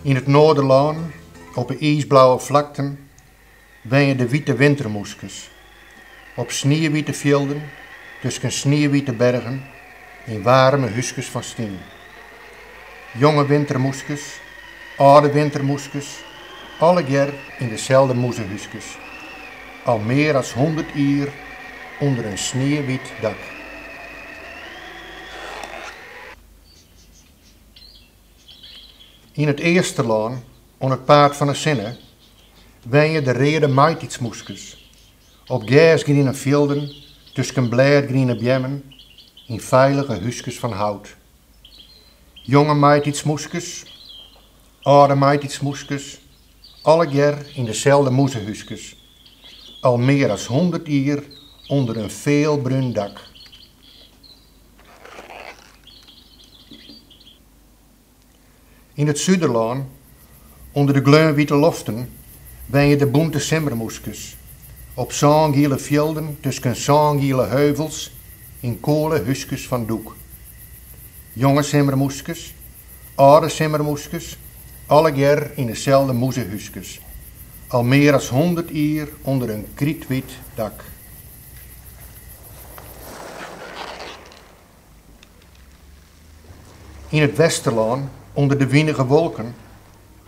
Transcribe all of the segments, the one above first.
Yn it Noarderlân, op 'e iisblauwe flakten, wenje de wite wintermûskes. Op sniewite fjilden, tusken sniewite bergen, yn waarme húskes fan stien. Jonge wintermûskes, âlde wintermûskes, allegear yn deselde mûzehúskes. Al mear as hûndert jier ûnder in sniewyt dak. Yn it Easterlân, oan it paad fan 'e sinne, wenje de reade maitiidsmûskes. Op gersgriene fjilden, tusken blêdgriene beammen, yn feilige húskes fan hout. Jonge maitiidsmûskes, âlde maitiidsmûskes, allegear yn deselde mûzehúskes, al mear as hûndert jier ûnder in fealbrún dak. Yn it Suderlân, ûnder de gleonwiete loften, wenje de bûnte simmermûskes. Op sângiele fjilden tusken sângiele heuvels yn koele húskes fan doek. Jonge simmermûskes, âlde simmermûskes, allegear yn deselde mûzehúskes, al mear as hûndert jier ûnder in krytwyt dak. Yn it Westerlân, ûnder de winige wolken,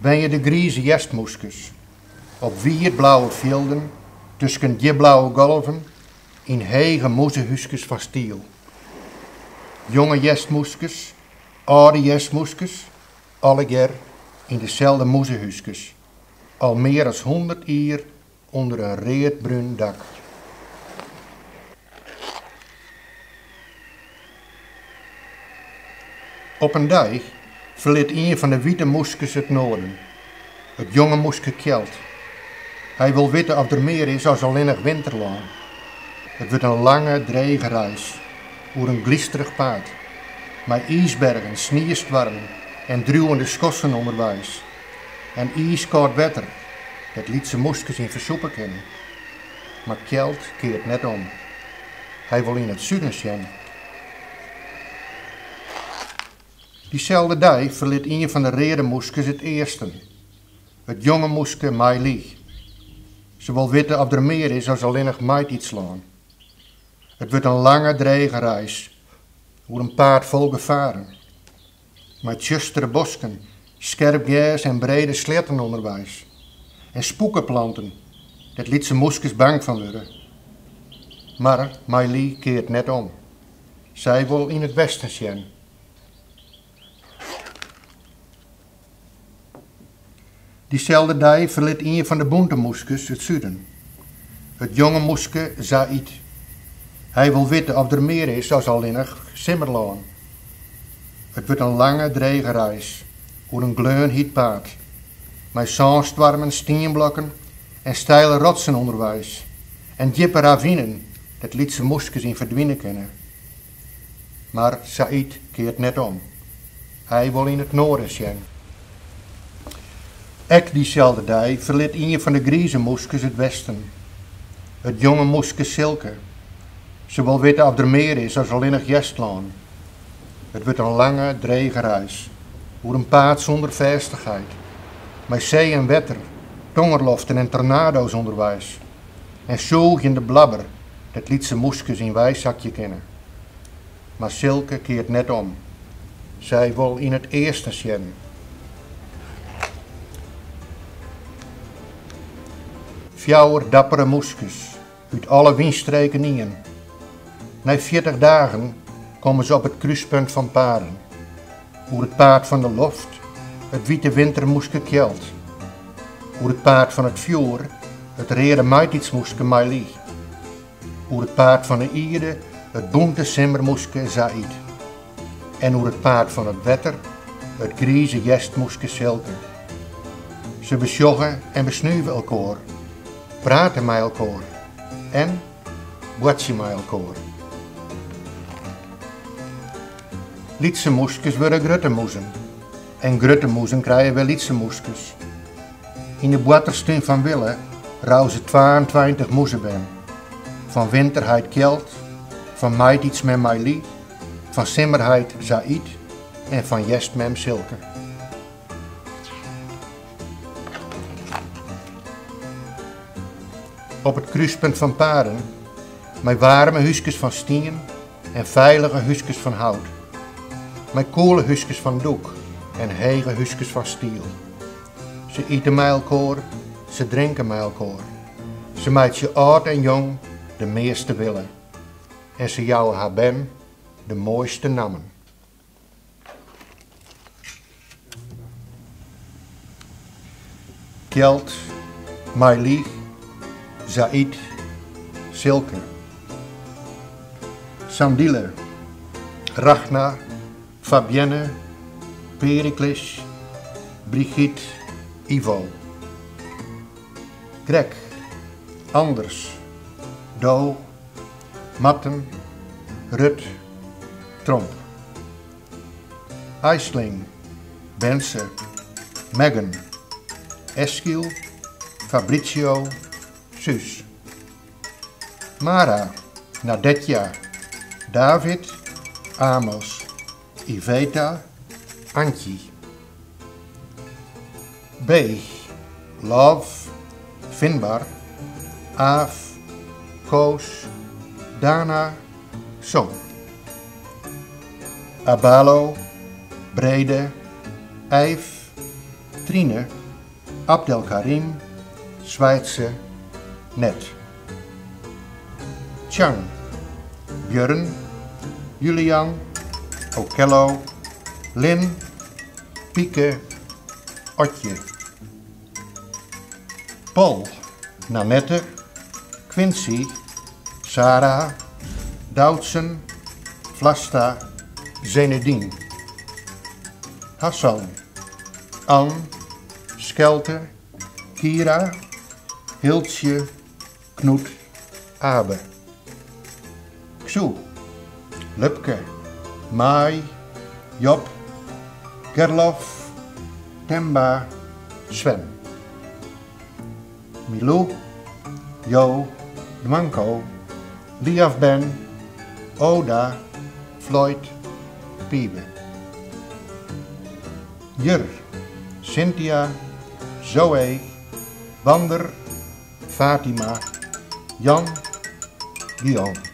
wenje de grize hjerstmûskes. Op wietblauwe fjilden, tusken djipblauwe golven, yn hege mûzehúskes fan stiel. Jonge hjerstmûskes, âlde hjerstmûskes, allegear yn deselde mûzehúskes, al mear as hûndert jier ûnder in readbrún dak. Op in dei ferlit ien fan de wite mûskes it noarden, it jonge mûske Kjeld. Hy wol witte oft der mear is as allinnich winterlân. It wurdt in lange, drege reis, oer in glysterich paad, mei iisbergen, sniestoarmen en driuwende skossen ûnderweis. En iiskâld wetter, dêr't lytse mûskes yn fersûpe kinne. Mar Kjeld keart net om. Hy wol yn it suden sjen. Dyselde dei ferlit ien fan de reade mûskes it easten, it jonge mûske Mei-Li. Se wol witte oft der mear is as allinnich maitiidslân. It wurdt in lange, drege reis, oer in paad fol gefaren. Mei tsjustere bosken, skerp gers en brede sleatten ûnderweis. En spûkeplanten, dêr't lytse mûskes bang fan wurde. Mar Mei-Li keart net om. Sy wol yn it westen sjen. Dyselde dei ferlit ien fan de bûnte mûskes it suden, it jonge mûske Zaïd. Hy wol witte oft der mear is as allinnich simmerlân. It wurdt in lange, drege reis oer in gleonhyt paad, mei sânstoarmen, stienblokken en steile rotsen ûnderweis en djippe ravinen dêr't lytse mûskes yn ferdwine kinne. Mar Zaïd keart net om. Hy wol yn it noarden sjen. Ek dyselde dei ferlit ien fan de grize mûskes it westen, it jonge mûske Silke. Se wol witte oft der mear is as allinnich hjerstlân. It wurdt in lange, drege reis, oer in paad sûnder fêstichheid, mei see en wetter, tongerloften en tornado's ûnderweis en sûgjende blabber dêr't lytse mûskes yn weisakje kinne. Mar Silke keart net om. Sy wol yn it easten sjen. Fjouwer dappere mûskes, út alle wynstreken ien. Nei 40 dagen komme se op it krúspunt fan paden. Oer it paad fan de loft, it wite wintermûske Kjeld. Oer it paad fan it fjoer, it reade maitiidsmûske Mei-Li. Oer it paad fan 'e ierde, it bûnte simmermûske Zaïd. En oer it paad fan it wetter, it grize hjerstmûske Silke. Se besjogge en besnuve elkoar, prate mei elkoar en boartsje mei elkoar. Lytse mûskes wurde grutte mûzen en grutte mûzen krije wer lytse mûskes. Yn de boarterstún fan Wille rauze 22 mûzebern. Fan winterheit Kjeld, fan maitiidsmem Mei-Li, fan simmerheit Zaïd en fan hjerstmem Silke. Op it krúspunt fan paden, mei waarme húskes fan stien en feilige húskes fan hout, mei koele húskes fan doek en hege húskes fan stiel. Se ite mei elkoar, se drinke mei elkoar. Se meitsje âld en jong de measte wille en se jouwe har bern de moaiste nammen. Kjeld, Maily, Zaïd, Silke. Sandile, Ragna, Fabienne, Pericles, Brigitte, Ivo. Greg, Anders, Do, Marten, Rut, Tromp. Aisling, Bense, Megan, Eskil, Fabrizio, Suus. Mara, Nadetja, David, Amos, Iveta, Antje. B, Love, Finbar, Aaf, Koos, Dana, Song. Abalo, Brede, Eif, Trine, Abdelkarim, Swijtse, Net. Chang, Björn, Julian, Okello, Lin, Pieke, Otje. Paul, Nanette, Quincy, Sarah, Doutsen, Vlasta, Zenedine. Hassan, Ann, Skelte, Kira, Hiltsje, Knoet, Abe. Xu, Lupke, Mai, Job, Gerlof, Temba, Sven. Milou, Jo, Dmanko, Liaf Ben, Oda, Floyd, Piebe. Jur, Cynthia, Zoë, Wander, Fatima, Jan, Guillaume.